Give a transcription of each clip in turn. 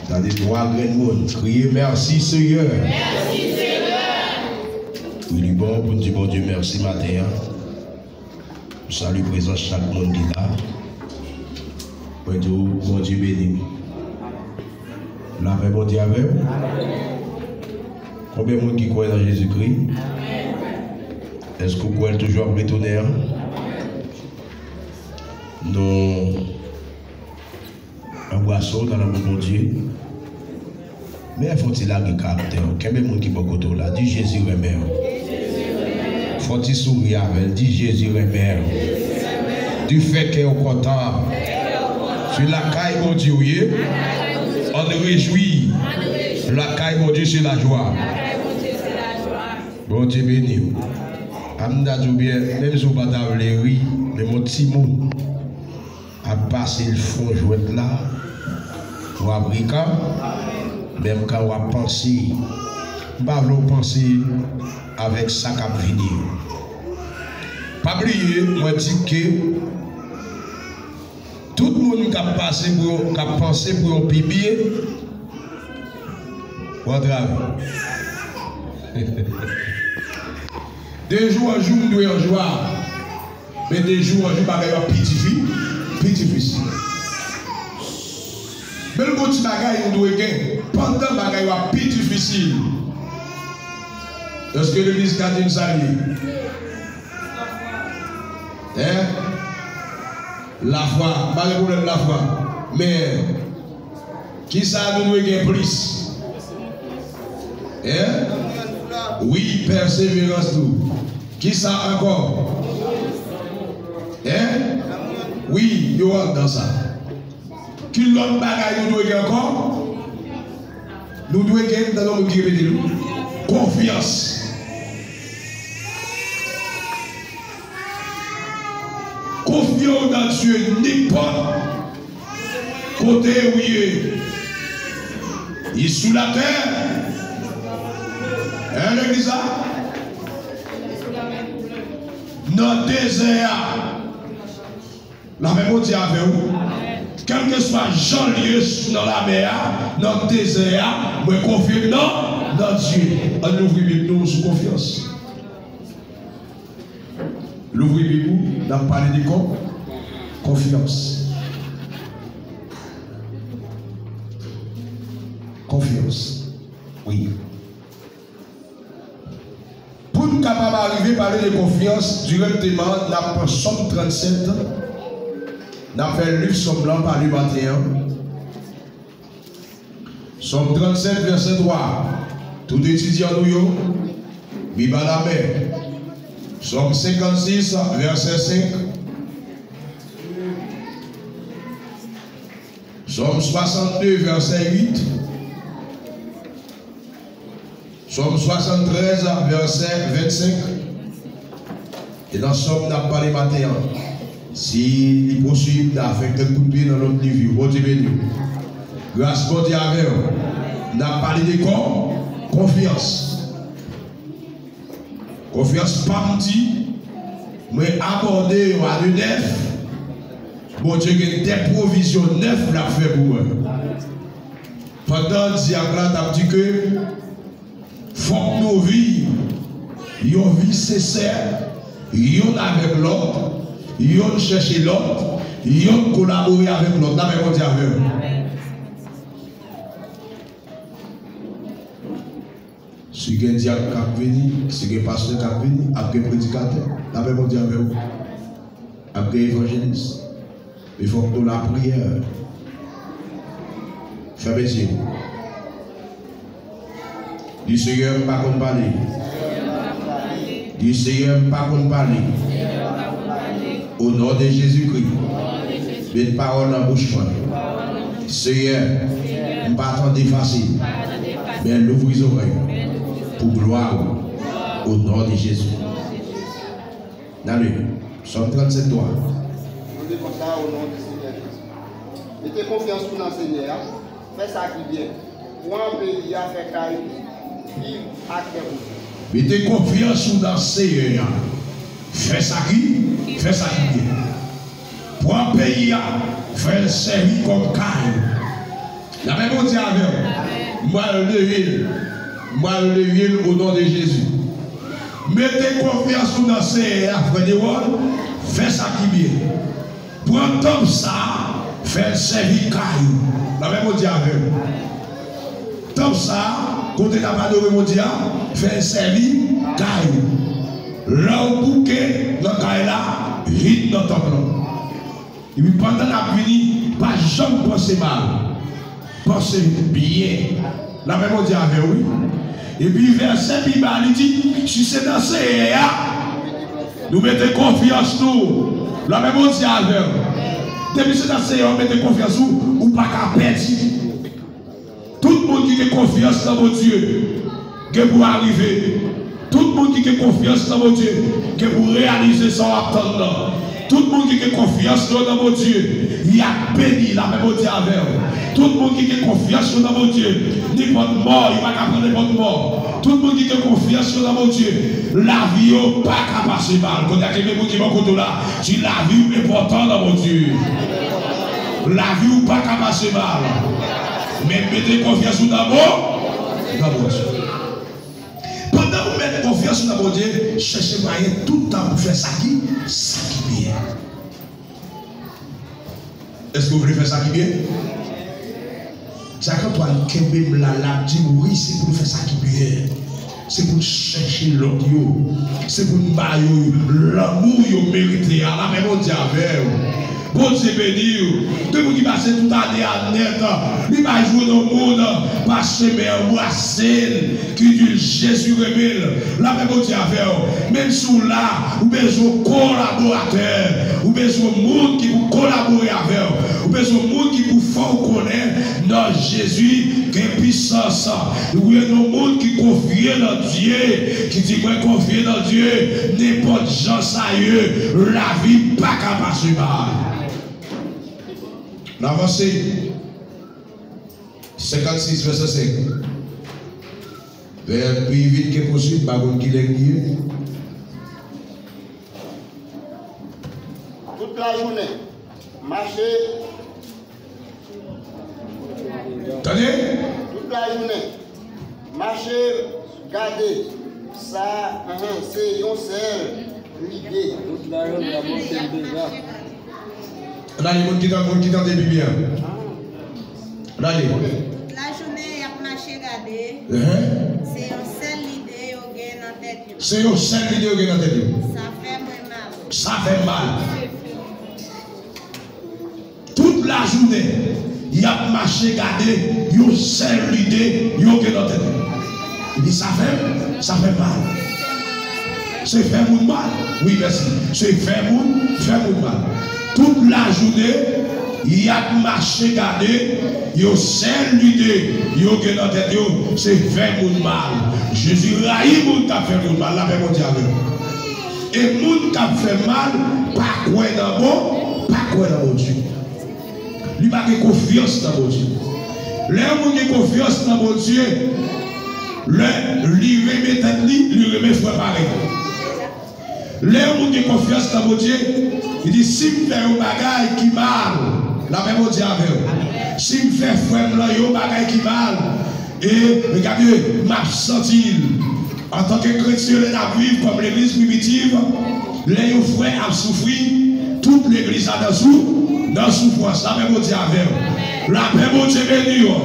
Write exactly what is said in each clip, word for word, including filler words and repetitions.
Tande twa grenn moun kriye, "Mèsi, Seyè!" Wi, li bon pou n di Bondye mèsi maten an. M salye prezans chak moun ki la. Mwen di w, Bondye beni w. Lapè Bondye avè w. Konbyen moun ki kwè nan Jezikri? Èske w kwè l toujou ap retounen an? Nou anbrase w nan lanmou Bondye. Men fè w ti lage karaktè w. Kenbe moun ki bò kote w la. Di, "Jezi renmen w." Fè w ti souri avè l. Di, "Jezi renmen w." Di, "Fè kè w kontan." Se lakay Bondye w ye. Ann rejwi. Lakay Bondye se lajwa. Bondye beni w. A m ta di w byen, menm si w pa ta vle ri, menm yon timoun ap pase l fon jwèt la, w ap ri kan menm kan w ap panse. M pa vle w panse avèk sa k ap vini yo. Pa bliye, mwen di ke tout moun k ap pase pou yo, k ap panse pou yo pi byen, w antrave. De jou an jou, m dwe an jwa. Men de jou an jou, bagay yo ap pi difi-, pi difisil. Men l gon ti bagay nou dwe gen pandan bagay yo ap pi difisil. Èske legliz ka di n sa l ye? Hein? Lafwa. M pa gen pwoblèm lafwa. Men, kisa nou dwe gen plis? Hein? Wi, pèseverans tou. Kisa ankò? Hein? Wi, yo anndan sa. Ki lòt bagay nou dwe gen ankò? Nou dwe gen, tande yon moun ki repete l wi, konfyans. Konfye w nan Dye nenpòt kote ou ye. Li sou latè. Hein, legliz la? Nan dezè a. Lapè Bondye avè w. Kèlkeswa jan l ye nan lamè a, nan dezè a, mwen konfye m nan, nan Dye. Ann louvri Bib nou sou konfyans. Louvri Bib ou, n ap pale de kon-, konfyans. Konfyans. Wi. Pou n kapab arive pale de konfyans dirèkteman, n ap pran Sòm trannsèt, n ap fè liv Sòm lan pale maten an. Sòm trannsèt, vèsè twa. Tout etidyan nou yo, Bib a la men. Sòm senkannsis, vèsè senk. Sòm swasannde, vèsè uit. Sòm swasanntrèz, vèsè vennsenk. E nan Sòm n ap pale maten an, si li posib, n a fè kèk kout pye nan lòt liv yo. Bondye beni w. Gras Bondye avè w. N ap pale de kon-, konfyans. Konfyans pa m di, mwen abòde yon ane nèf. Bondye gen de pwovizyon nèf l ap fè pou mwen. Pandan dyak la t ap di ke fòk nou viv yon vi sensè, youn avèk lòt, youn chèche lòt, youn kolabore avèk lòt. Lapè Bondye avè w. Si gen dyak k ap vini, si gen pastè k ap vini, ap gen predikatè. Lapè Bondye avè w. Ap gen evanjelis. Men fòk nou lapriyè. Fèmen zye w. Di, "Seyè, m pa konn pale." Di, "Seyè, m pa konn pale." O non de Jezikri, met pawòl nan bouch mwen. Seyè, m pa tande fasil, men louvri zòrèy mwen pou glwa ou. O non de Jezi. N ale. Sòm trannsèt twa. Nou li konsa, o non de Senyè Jezi. Mete konfyans ou nan Senyè a. Fè sa ki byen. Pran peyi a, fè kay li, viv ak kè kontan. Mete konfyans ou nan Seyè a. Fè sa ki, fè sa ki byen. Pran peyi a, fè l sèvi kòm kay. Lapè Bondye avè w. M pral leve l. M pral leve l o non de Jezi. Mete konfyans ou nan Senyè a, frè Dewòl. Fè sa ki byen. Pran tanp sa a, fè l sèvi kay ou. Lapè Bondye avè w. Tanp sa a, kote n ap adore Bondye a, fè l sèvi kay ou. Lè w bouke nan kay la, vin nan tanp lan. Epi pandan n ap vini, pa janm panse mal. Panse byen. Lapè Bondye avè w, wi. Epi vèsè pi ba, li di, si se nan Senyè a, nou mete konfyans nou. Lapè Bondye avè w. Depi se nan Senyè a ou mete konfyans ou, ou pa ka pèdi. Tout moun ki gen konfyans nan Bondye gen pou arive. Tout moun ki gen konfyans nan Bondye gen pou reyalize sa w ap tann nan. Tout moun ki gen konfyans yo nan Bondye, y ap beni, lapè Bondye avè w. Tout moun ki gen konfyans yo nan Bondye, nenpòt mò, yo pa ka pran nenpòt mò. Tout moun ki gen konfyans yo nan Bondye, lavi yo pa ka pase mal. Kote a kenbe moun ki bò kote w la, di lavi w enpòtan nan Bondye. Lavi w pa ka pase mal. Men mete konfyans ou nan Bon-, nan Bondye. Pandan ou met konfyans ou nan Bondye, chèche mwayen tout tan pou fè sa ki, sa ki byen. Èske w vle fè sa ki byen? Dyak Antwàn kenbe m la, l ap di m, wi, se pou n fè sa ki byen. Se pou n chèche lòt yo. Se pou n ba yo lanmou yo merite a. Lapè Bondye avè w. Bondye beni w. Gen moun ki pase tout ane a nèt, li pa jwenn yon moun, pastè, men anbrase l, ki di l Jezi renmen l. Lapè Bondye avè w. Menm si w la, ou bezwen yon kolaboratè, ou bezwen yon moun ki pou kolabore avè w, ou bezwen yon moun ki pou fè w konnen nan Jezi gen pisans. Ou gen yon moun ki konfye nan Dye, ki di, mwen konfye nan Dye, nenpòt jan sa ye, lavi pa ka pase mal. N avanse. Senkannsis, vèsè senk. Vè pi vit ke posib, pa konn kilè li ye. Tout lajounen, mache. Tande? Tout lajounen, mache, gade. Sa, ahan, se yon sèl lide. Tout lajounen, mache deja. Ann ale, moun ki tande, moun ki tande Bib la. Ann ale. Tout lajounen, y ap mache gade. Ehe. Se yon sèl lide yo gen nan tèt yo. Se yon sèl lide yo gen nan tèt yo. Sa fè mwen mal. Sa fè m mal. Tout lajounen, y ap mache gade yon sèl lide yo gen nan tèt yo. Epi sa fè m, sa fè m mal. Se fè moun mal. Wi, mèsi. Se fè moun, fè moun mal. Tout lajounen, y ap mache gade yon sèl lide yo gen nan tèt yo, se fè moun mal. Jezi rayi moun k ap fè moun mal. Lapè Bondye avè w. E moun k ap fè mal pa kwè nan Bon-, pa kwè nan Bondye. Li pa gen konfyans nan Bondye. Lè yon moun gen konfyans nan Bondye, lè li renmen tèt li, li renmen frè parèy. Lè yon moun gen konfyans nan Bondye, li di, si m fè yon bagay ki mal, lapè Bondye avè w. Si m fè frè m lan yon bagay ki mal, e gade, m ap santi l. Antanke kretyen, lè n ap viv kòm legliz primitiv, lè yon frè ap soufri, tout legliz la nan sou-, nan soufrans. Lapè Bondye avè w. Lapè Bondye beni w.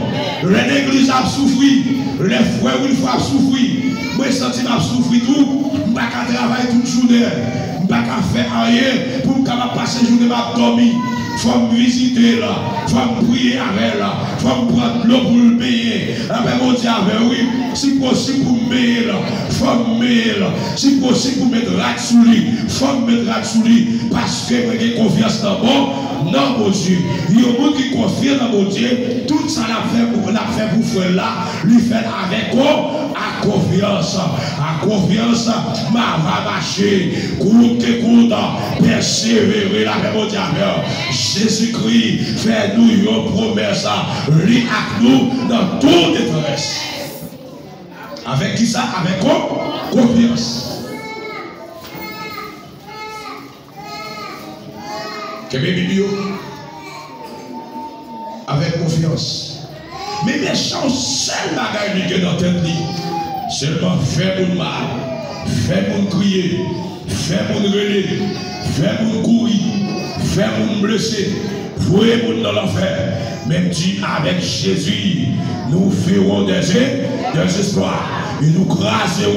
Lè legliz la ap soufri, lè frè Wilfran ap soufri, mwen santi m ap soufri tou. M pa ka travay tout jounen. M pa ka fè anyen pou m kapab pase jounen m ap dòmi. Fò m vizite l. Fò m priye avè l. Fò m pran dlo pou l benyen. Lapè Bondye avè w, wi. Si posib pou m benyen l, fò m benyen l. Si posib pou m met rad sou li, fò m met rad sou li. Paske mwen gen konfyans nan Bon-, nan Bondye. Yon moun ki konfye nan Bondye, tout sa l ap fè pou, l ap fè pou frè l la, li fè l avèk kon-, ak konfyans. Ak konfyans, m ava mache, kout ke kout, pèsevere, lapè Bondye avè w. Jezikri fè nou yon pwomès, li ak nou nan tout detrès. Avèk kisa? Avèk kon-, konfyans. Kenbe Bib yo avèk konfyans. Men mechan, yon sèl bagay li gen nan tèt li, sèlman fè moun mal, fè moun kriye, fè moun rele, fè moun kouri, fè moun blese, voye moun nan lanfè. Men m di, avec Jésus, nous ferons des, des exploits. E nou kraze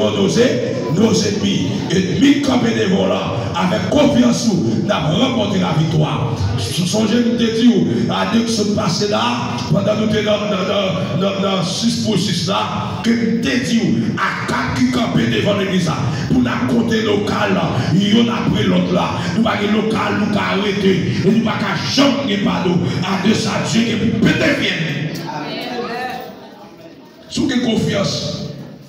nos ennemis. Ènmi k kanpe devan w la, avèk konfyans ou, n ap ranpòte laviktwa. Sonje m te di w, ane k sot pase la, pandan nou te nan, nan, nan, nan, nan sis pou sis la, ke m te di w, atak ki kanpe devan legliz la, pou n ap konte lokal, youn apre lòt la. Nou pa gen lokal nou ka rete, e nou pa ka janm gen padon. Ane sa, Dye gen pou pete fyèl. Si w gen konfyans,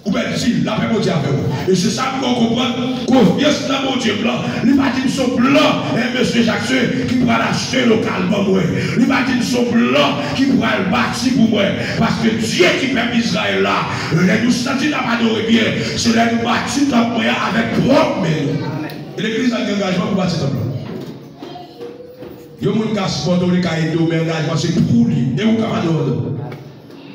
ou mèt di l, lapè Bondye avè w. E se sa m fè w konprann, konfyans nan Bondye m lan, li pa di m se yon blan, en, mesye Jackson, ki pral achte lokal ban mwen. Li pa di m se yon blan ki pral bati pou mwen. Paske Dye ki pèp Izrayèl la, lè nou santi n ap adore byen, se lè nou bati tanp mwen an avèk pwòp men nou. E legliz la gen angajman pou bati tanp lan. Yon moun ka sipòte w, li ka ede w, men angajman se pou li. E ou ka pa dòmi.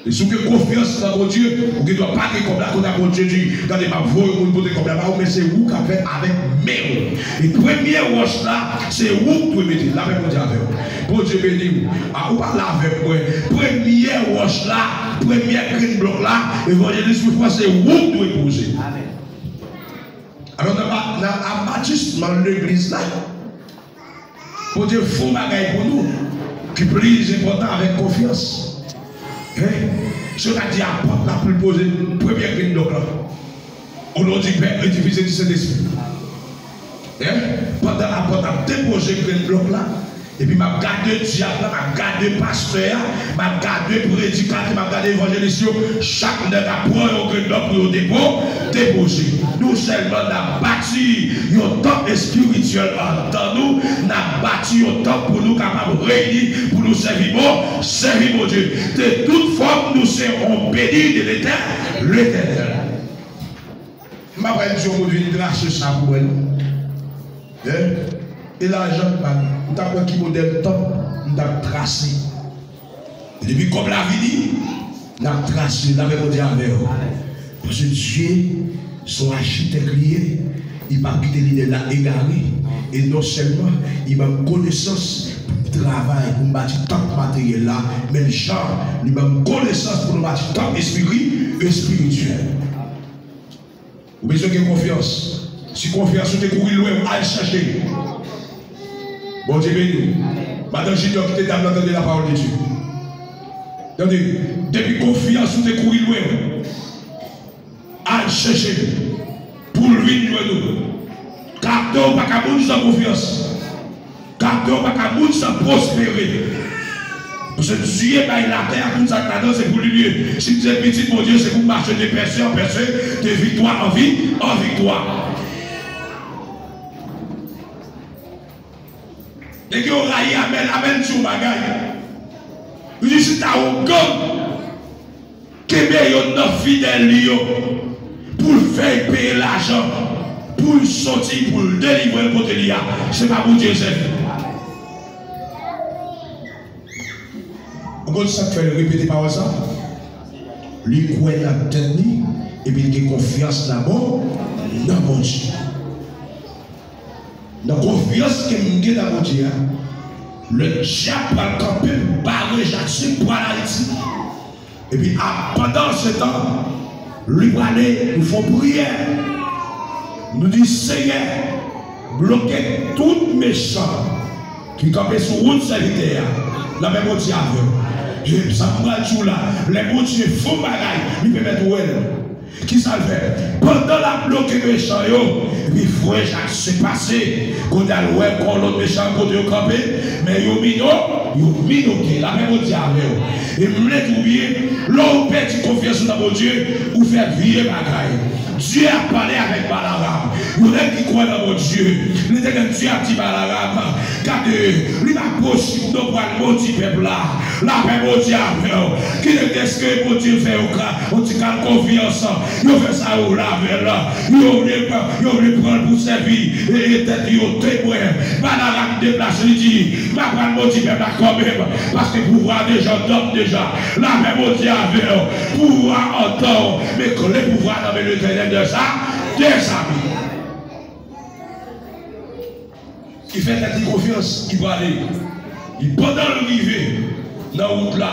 E si w gen konfyans nan Bondye, ou gen dwa pa gen kòb la, kounye a Bondye di, gade, m ap voye moun pote kòb la ba ou, men se ou k ap fè avèk men w. E premye wòch la, se ou k dwe mete l. Lapè Bondye avè w. Bondye beni w. A, ou pale avèk mwen. Premye wòch la, premye grenn blòk la, evanjelis Wilfran, se ou k dwe poze. Alò, nan ba-, nan abatisman legliz la, Bondye fè yon bagay pou nou ki plis enpòtan avèk konfyans. Hein? Se yo t ap di apòt la pou l poze premye grenn blòk la. O non di Pè, e di Fis e di Sentespri. Hein? Pandan apòt ap depoze grenn blòk la, epi m ap gade dyab la, m ap gade pastè a, m ap gade predikatè, m ap gade evanjelis yo, chak nèg ap pran yon grenn blòk pou yo depo-, depoze. Nou sèlman n ap bati yon tanp espirityèl anndan nou, n ap bati yon tanp pou nou kapab reyini, pou nou sèvi Bon-, sèvi Bondye. De tout fòm, nou se yon beni de Letè-, Letènèl. M pa pral di yon moun vin trase sa pou mwen, non. Hein? E lajan m pa gen. M t ap wè ki modèl tanp m t ap trase. E depi kòb la vini, n ap trase, lapè Bondye avè w. Paske Dye se yon achitèk li ye, li p ap kite lidè l la egare. E non sèlman li ban m konesans pou m travay, pou m bati tanp materyèl la, menm jan li ban m konesans pou nou bati tanp espiri-, espirityèl. Ou bezwen gen konfyans. Si konfyans ou te kouri lwen, al chèche. Bondye beni w. Madan Junior, kite dam nan tande la parole de Dieu. Tande, depi konfyans ou te kouri lwen, al chèche l pou l vin jwenn ou. Karaktè w pa ka moun san konfyans. Karaktè w pa ka moun san pwospere. Paske Dye bay latè a, tout sa k ladan, se pou li li ye. Si m se pitit Bondye, se pou m mache de pèse an pèse, de viktwa an vi-, an viktwa. Nèg yo rayi Amèl, Amèl di yon bagay. Li di, si t awogan, kenbe youn nan fidèl li yo pou l fè l peye lajan, pou l soti, pou l delivre l kote li a. Se pa Bondye l sèvi. Ou konn sa k fè l repete pawòl sa? Li kwè nan tèt li, epi l gen konfyans nan Bon-, nan Bondye. Nan konfyans ke m gen nan Bondye a, lè dyab pral kanpe pou bare Jaksin pral Ayiti. Epi a, pandan se tan, li prale, nou fè yon priyè. Nou di, Senyè, bloke tout mechan ki kanpe sou wout sèvitè a. Lapè Bondye avè w. E sa m pral di w la, lè Bondye fè yon bagay, li pèmèt ou wè l. Kisa l fè? Pandan l ap bloke mechan yo, epi frè Jak se pase, kounye a l wè kòlonn mechan kote yo kanpe, men yo mino-, yo minote. Lapè Bondye avè w. E m vle di w byen, lè w pèdi konfyans ou nan Bondye, ou fè vye bagay. Dye ap pale avèk Balaram. Yon nèg ki kwè nan Bondye, li te gen Dye ap di Balaram, Gade, li pa posib non pou al modi pèp la. Lapè Bondye avè w. Kite deske Bondye fè yo ka, yon ti kal konfyans. Yo fè sa yo vle avè l. Yo vle, yo vle pran l pou sèvi e, e tèt yo temwen. Balak deplase, li di, m ap al modi pèp la kanmenm, paske pouvwa deja, dòm deja. Lapè Bondye avè w. Pouvwa antan w, men kle pouvwa nan men Letènèl dèzam, dèzame. Li fè tèt li konfyans, li prale. Li, pandan l rive nan wout la,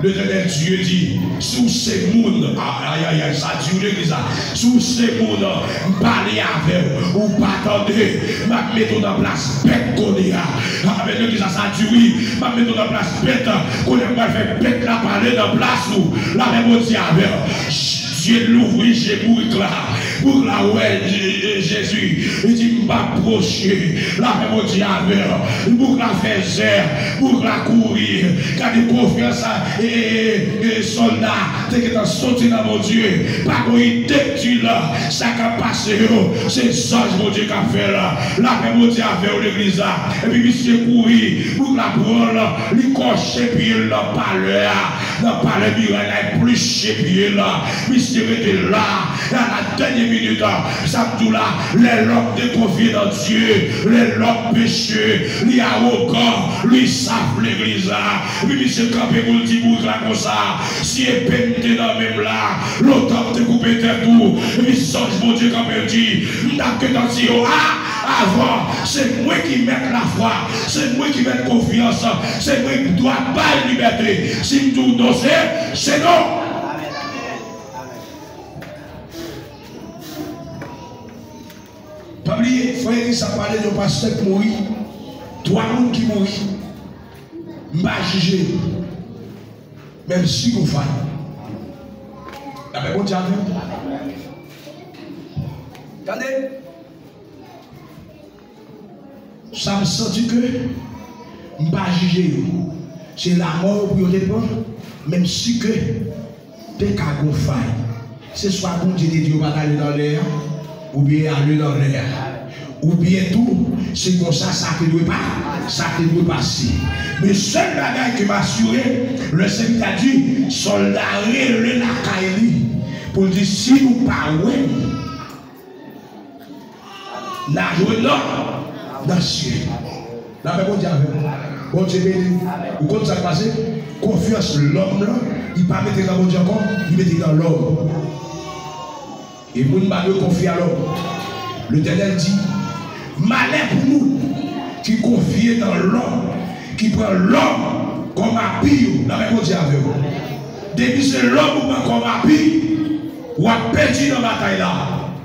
Letènèl Dye di, si w se moun, ayayay, sa di w legliz la, si w se moun, m pale avè w, ou pa tande, m ap mete w nan plas bèt kounye a. Amèn, legliz la, sa di wi, m ap mete w nan plas bèt, kounye a m pral fè bèt la pale nan plas ou. Lapè Bondye avè w. Dye louvri je bourik la. Bourik la wè Je- Je- Jezi. Li di, m pa pwoche. Lapè Bondye avè w. Bourik la fè zè. Bourik la kouri. Gade konfyans a e, e, e, e, sòlda te gentan soti nan Bondye. Pa gon ide ki di la sa k ap pase yo. Se zanj Bondye k ap fè la. Lapè Bondye avè w, legliz la. Epi misye kouri. Bourik la pran l. Li kòche pye l nan palè a. Nan palè miray la, epi plis je pye la. Misye rete la. E a la dènye minit, sa m di w la, lè lòm dekonfye nan Dye, lè lòm peche, li awogan, li saf legliz la. Epi misye kanpe pou l di bourik la konsa, si epe m te nan men m la, lontan m te koupe tèt ou. Epi zanj Bondye kanpe l di, m t ap gentan di yo a, avan, se mwen ki mèt lafwa, se mwen ki mèt konfyans, se mwen ki dwa bay libète. Si m di w non, se, se non. Pa bliye, frè Elis ap pale de yon pastè ki mouri, twa moun ki mouri. M pa jije, men m si gon fay. Lapè Bondye avè w. Gade. Sa m santi ke m pa jije yo. Se lanmò yo pou yo te pran, men m si ke te ka gon fay. Se swa Bondye te di yo pa t ale nan lè a, oubyen ale nan lè a. Oubyen tou, se konsa sa te dwe pa, sa te dwe pase. Men sèl bagay ke m asire, lè sèvitè di, sòlda rele lakay li pou l di, si nou pa wè m, n a jwenn nan, nan syèl. Lapè Bondye avè w. Bondye beni w. Ou konn sa k pase? Konfyans lòm lan, li pa mete nan Bondye ankò, li mete nan lòm. E moun pa dwe konfye a lòm. Letènèl di, malè pou moun ki konfye nan lòm, ki pran lòm kòm api yo. Lapè Bondye avè w. Depi se lòm ou pran kòm api, w ap pèdi nan batay la.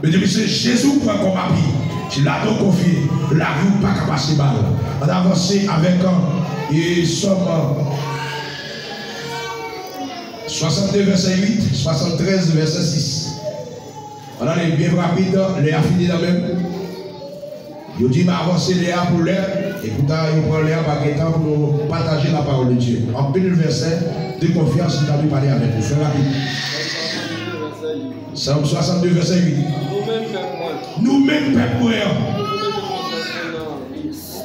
Men depi se Jezi ou pran kòm api, se ladan w konfye, lavi w pa ka pase mal. Ann avanse avèk, e, Sòm, swasannde vèsè uit, swasanntrèz vèsè sis. Ann ale byen rapid, lè a fini nan men m. Yo di m avanse lè a pou lè, epoutan yo pran lè a pa gen tan pou nou pataje la parole de Dieu. Anpil vèsè de konfyans nou ta dwe pale avèk nou. Fè rapid. Sòm swasannde vèsè uit. Nou menm pèp mwen. Nou menm pèp mwen an.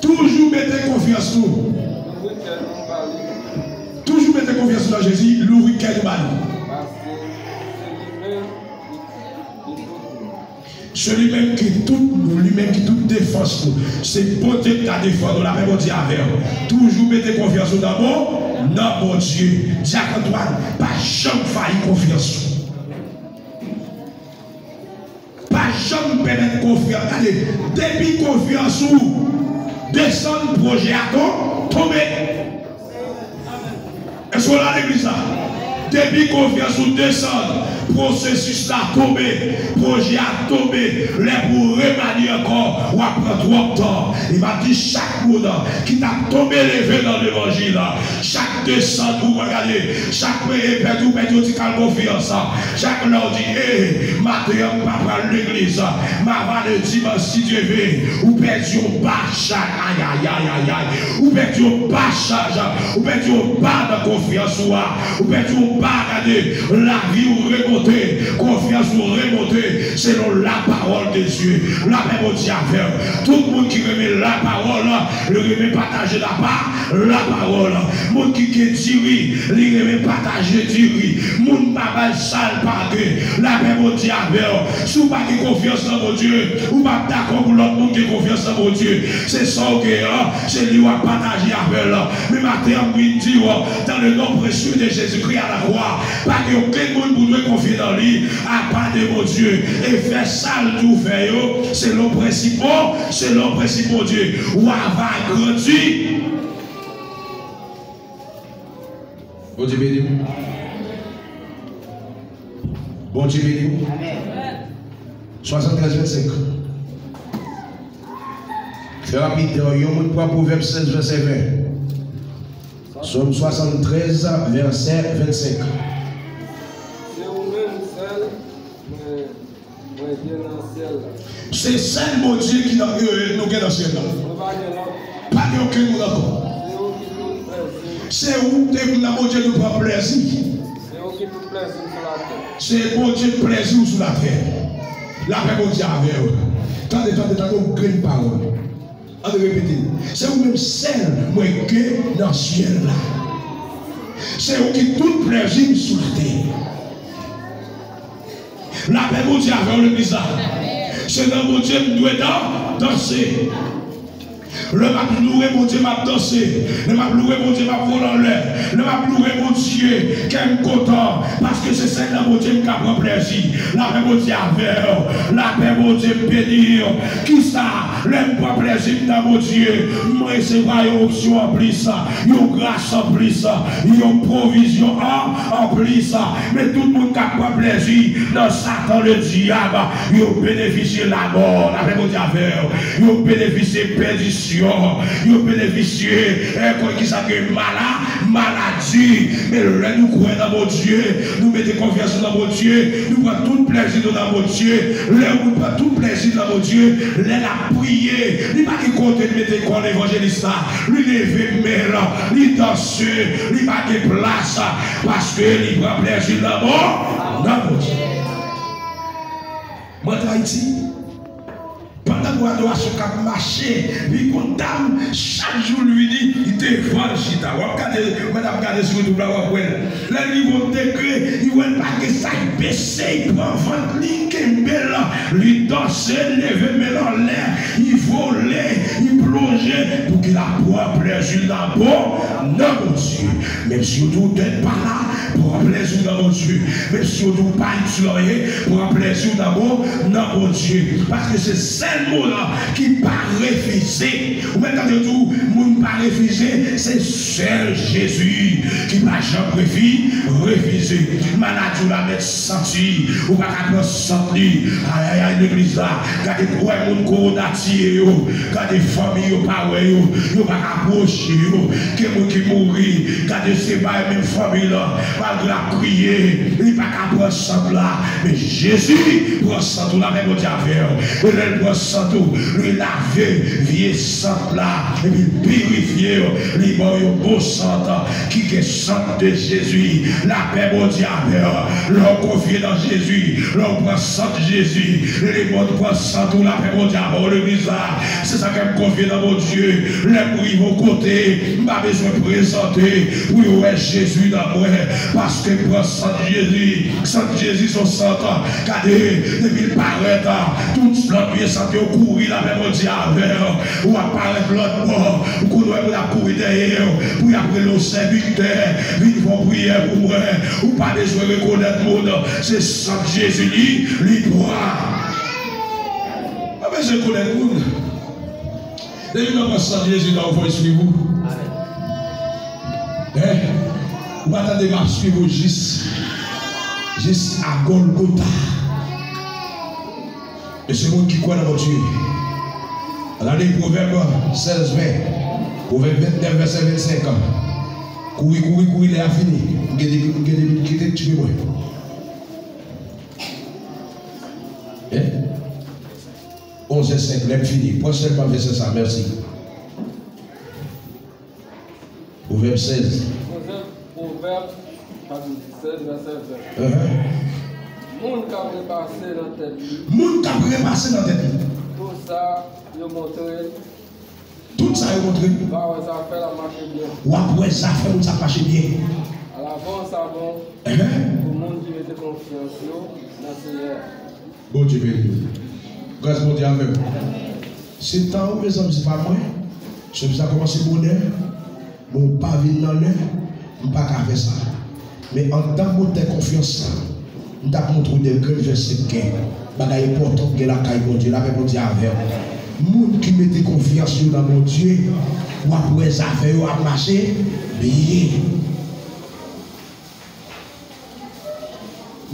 Toujou mete konfyans nou nan Kris. Toujou mete konfyans nou nan Jezi. Louvri kè nou ba li. Se li menm ki tout nou, li menm ki tout defans nou. Se Bondye ki ka defann ou. Lapè Bondye avè w. Toujou mete konfyans ou nan Bon, nan Bondye. Dyak Antwàn, pa janm fayi konfyans ou. Pa janm pèmèt konfyans. Gade, depi konfyans ou desann, pwojè a ton, tonbe. Èske w la legliz la? Depi konfyans ou desann, pwosesis la tonbe, pwojè a tonbe. Lè pou w remanye ankò, w ap pran twòp tan. E m ap di chak moun ki t ap tonbe leve nan levanjil la, chak desann ou pran gade, chak pèdi ou pèdi yon ti kal konfyans. Chak lè w di, e, maten an m pa pral legliz, m avale dimanch si Dye ve, ou pèdi yon ba chaj, ayayayayay, ou pèdi yon ba chaj, ou pèdi yon ba nan konfyans ou a, ou pèdi yon ba gade, lavi w remonte. Konfyans ou remonte selon lapawòl de Dye. Lapè Bondye avè w. Tout moun ki renmen lapawòl, li renmen pataje lapa, lapawòl. Moun ki gen diri, li renmen pataje diri. Moun pa bay sa l pa gen. Lapè Bondye avè w. Si w pa gen konfyans nan Bondye, ou p ap dakò pou lòt moun gen konfyans nan Bondye. Se sa w gen an, se li w ap pataje avè l. Men maten an, m vin di w, dans le nom précieux de Jésus-Christ à la croix, pa gen okenn moun pou dwe konfye nan li, apa de Bondye. E fè sa l di w fè yo, selon prensip, selon prensip Bondye. Ou ava grandi. Bondye beni w. Bondye beni w. Swasanntrèz vennsenk. Fè rapid, yon moun pran Pwovèb sèz, vèsè ven. Sòm swasanntrèz, vèsè vennsenk. Se ou menm sèl, mwen, mwen gen nan syèl la. Se sèl Bondye ki nan, euh, nou gen nan syèl la. Mwen pa gen lòt. Pa gen okenn moun ankò. Se ou ki tout plèzi. Se ou, te nan Bondye nou pran plèzi. Se ou ki tout plèzi sou latè. Se Bondye plèzi w sou latè. Lapè Bondye avè w. Tande, tande, tande yon grenn pawòl. Ann repete l. Se ou menm sèl mwen gen nan syèl la. Se ou ki tout plèzi m sou latè. Lapè Bondye avè w, legliz la. Se nan Bondye m dwe dan-, danse. Lè m ap loure Bondye, m ap danse. Lè m ap loure Bondye, m ap vole anlè. Lè m ap loure Bondye, kè m kontan. Paske se sèl nan Bondye m ka pran plèzi. Lapè Bondye avè w. Lapè Bondye beni w. Kisa? Lè m pran plèzi m nan Bondye, m resevwa yon onksyon anplis, yon gras anplis, yon pwovizyon an, anplis. Men tout moun k ap pran plèzi nan Satan ledyab, yo benefisye lamò. Lapè Bondye avè w. Yo benefisye pèdisyon. Yo benefisye, eh, kòman ki sa gen mala-, maladi. Men lè nou kwè nan Bondye, nou mete konfyans nou nan Bondye, nou pran tout plèzi nou nan Bondye. Lè moun pran tout plèzi nan Bondye, lè l ap priye, li pa gen kote l mete kò l, evanjelis la. Li leve men l, li danse, li pa gen plas, paske li pran plèzi nan Bon-, nan Bondye. Mwen antre Ayiti. Pandan nou adorasyon k ap mache, li gon dam, chak jou l vini, li devan l chita. W ap gade, mwen ap gade sou YouTube la, w ap wè l. Lè l rive yon degre, li wè l pa gen sa, li bese, li pran vant li, li kenbe l, li danse, li leve men l anlè, li vole, li plonje, pouki l ap pran plèzi l nan Bon-, nan Bondye. Menm si yo di w tèt pa la, pran plèzi w nan Bondye. Menm si yo di w pa itil anyen, pran plèzi w nan Bon-, nan Bondye. Paske se sèl moun ki pa refize. Ou mèt tande yo di w, moun pa refize, se sèl Jezi ki pa janm refi-, refize. Maladi w la mèt santi, ou pa ka pran sant li. Ayayay, legliz la, gade kwè moun kowona tiye yo, gade fanmi yo pa wè yo, yo pa ka pwoche yo, gen moun ki mouri, gade se pa menm fanmi lan, malgre l ap kriye, li pa ka pran sant la, men Jezi pran sant ou, lapè Bondye avè w, e lè l pran sant ou, li lave vye sant la, epi l pirifye w, li ba w yon bon sant ki gen sant de Jezi. Lapè Bondye avè w. Lè w konfye nan Jezi, lè w pran sant Jezi, lemonn pran sant ou, lapè Bondye avè w, legliz la. Se sa k fè m konfye nan Bondye. Lè m rive yon kote, m pa bezwen prezante pou yo wè Jezi nan mwen, paske m pran sant Jezi. Sant Jezi se yon sant, gade, depi l parèt, tout lòt vye sant yo kouri, lapè Bondye avè w. Ou ap parèt lòt bò, ou konn wè moun ap kouri dèyè w, pou y ap rele w sèvitè, vin fè yon priyè pou mwen. Ou pa bezwen rekonèt moun, se sant Jezi li, li pran. Pa bezwen rekonèt moun. Depi nan pran sant Jezi la, ou fò l swiv ou. Hein? Ou pa tande m ap swiv ou jis, jis a Golgota. E se moun ki kwè nan Bondye. Ann ale Pwovèb sèz ven. Pwovèb vennèf, vèsè vennsenk. Kouri, kouri, kouri, lè a fini. M gen de, m gen de minit ki te tiye mwen. Hein? Onz è senk, lè m fini. Pran sèlman vèsè sa, mèsi. Pwovèb sèz. Pwovèb, pwovèb, chapit sèz, vèsè ven. Ahan. Moun k ap repase nan tèt li. Moun k ap repase nan tèt li. Tout sa yo montre. Tout sa yo montre. W a wè zafè l ap mache byen. W ap wè zafè moun sa ap mache byen. Alavans avan pou moun ki mete konfyans yo nan Seyè a. Bondye beni w. Gras Bondye avè w. Se tan ou, mezanmi, se pa mwen. Sèvis la kòmanse bonè. Bon, w pa vin nan lè, m pa ka fè sa. Men antan m te konfyans la, m t ap montre w de grenn vèsè k gen. Bagay enpòtan k gen lakay Bondye, lapè Bondye avè w. Moun ki mete konfyans yo nan Bondye, w ap wè zafè yo ap mache byen.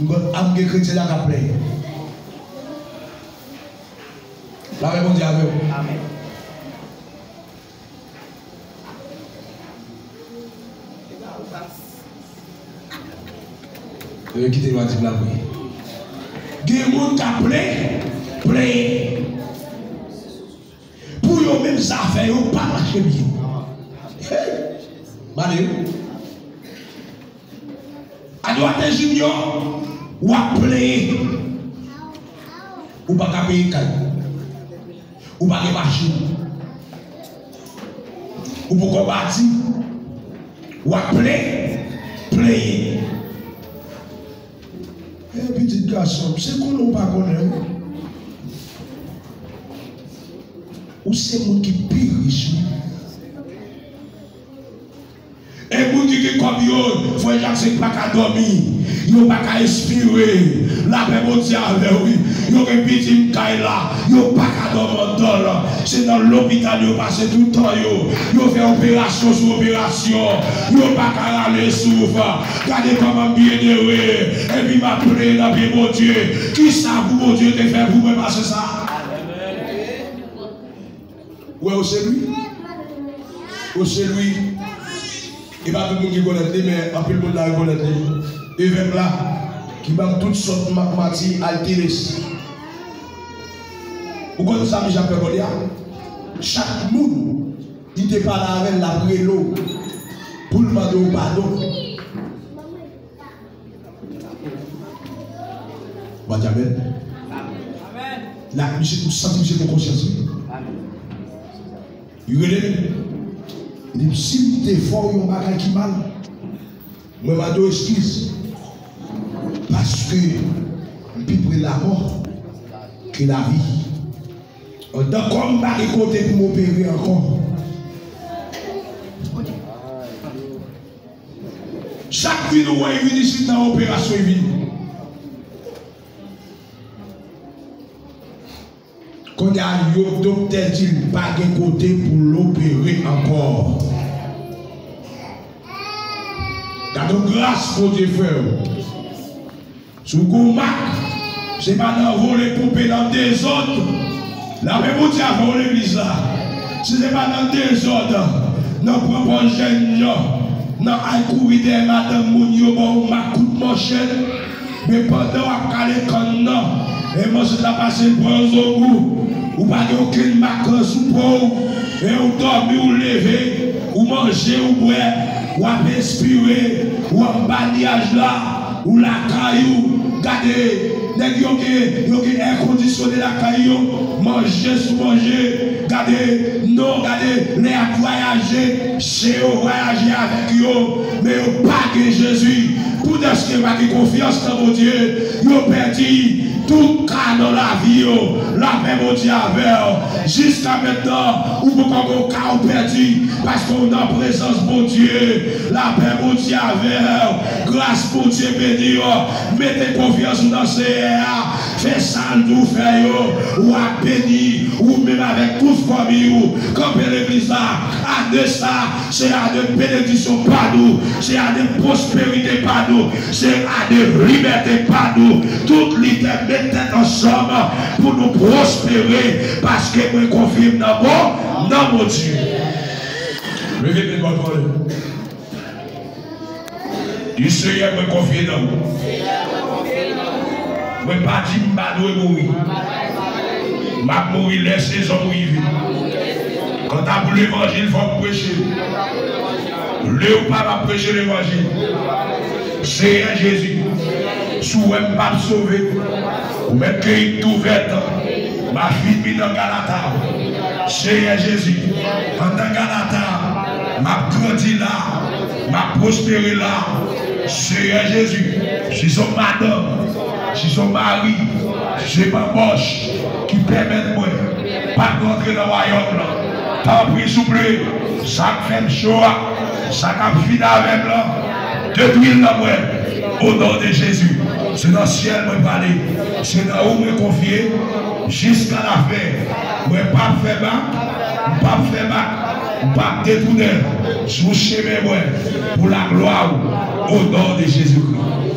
M konn ap gen kretyen la k ap plenyen. Lapè Bondye avè w. Amèn. Yo kite lwa di m la vre. Gen moun k ap plenyen, plenyen. Pou yo menm zafè yo pa mache byen. Hey! Malere. Adwate Junior, w ap plenyen. Ou pa ka peye kay. Ou pa gen machin. Ou poko bati. W ap plen, plenyen. E pitit gason m, se konnen ou pa konnen wi. Ou se moun ki pi rich wi. E moun ki gen kòb yo, frè Jak se pa ka dòmi. Yo pa ka espire. Lapè Bondye avè w wi. Yo gen pitit kay la. Yo pa ka dòmi anndan l. Se nan lopital yo pase tout tan yo. Yo fè operasyon sou operasyon. Yo pa ka rale souf. Gade kòman m byenere. Epi m ap plenyen nan pye Bondye. Kisa pou Bondye te fè pou mwen pase sa? Ou wè Oselwi? Oselwi. E pa tout moun ki konèt li, men anpil moun la rekonèt li. Evèk la, ki ban m tout sòt ma-, mati, Altines. Ou konn sa misye ap fè kounye a? Chak moun li te pale avè l, l ap rele w pou l mande w padon. Ou pa di amèn? La, misye, ou santi misye pran konsyans li. Li rele m. Li di m, si m te fè w yon bagay ki mal, mwen mande w eskiz. Paske m pi pre lamò ke lavi. Anndan kò m pa gen kote pou m opere ankò. Chak vin ou wè, li vin isit nan operasyon, li vin. Kounye a, yo, doktè di l pa gen kote pou l opere ankò. Gade yon gras Bondye fè w. Si w gen yon mak, se pa nan vole, koupe, nan dezòd. Lapè Bondye avè w legliz la. Si se pa nan dezòd, nan pran pòz jèn yo, nan al kouri dèyè madanm moun yo, ba w mak kout manchèt. Men pandan w ap kale kann nan, e manchèt la pase l pran zongou. Ou pa gen okenn mak sou po w. E w dòmi, w leve, ou manje, ou bwè, w ap espire, ou anba nyaj la, ou lakay ou. Gade, nèg yo gen, yo gen èkondisyone lakay yo, manje sou manje. Gade, non, gade, lè y ap vwayaje, chen yo vwayaje avèk yo, men yo pa gen Jezi. Poutèske yo pa gen konfyans nan Bondye, yo pèdi tout ka nan lavi yo. Lapè Bondye avè w. Jiska mentnan, ou poko gen yon ka ou pèdi, paske w nan prezans Bondye. Lapè Bondye avè w. Gras Bondye beni w. Mete konfyans ou nan Seyè a. Fè sa l di w fè yo. W ap beni, ou menm avèk tout fanmi w. Kanpe legliz la. Ane sa, se ane benediksyon pa nou. Se ane pwosperite pa nou. Se ane libète pa nou. Tout lidè met tèt ansanm pou nou pwospere, paske mwen konfye m nan bon, nan Bondye. Leve men w, pòtpawòl. Di, Seyè, mwen konfye nan ou. Mwen pa di m pa dwe mouri. M ap mouri lè sezon m rive. Kanta pou levanjil, fò m preche. Vle ou pa, m ap preche levanjil. Seyè Jezi, Si w wè m p ap sove, ou mèt keyi m tou vèt. M a fini nan Galata. Seyè Jezi, anndan Galata, m ap grandi la, m ap pwospere la. Seyè Jezi, si se yon madanm, si se yon mari, si se banbòch ki pèmèt mwen pa t rantre nan wayòm lan, tanpri souple, sa k fè m cho a, sa k ap fini avè m lan, detwi l nan mwen, o non de Jezi. Se nan syèl mwen prale, se nan ou mwen konfye, jiska lafen. Mwen p ap fè bak, m p ap fè bak, m p ap detounen. Sou chemen mwen, pou laglwa ou, o non de Jezikri.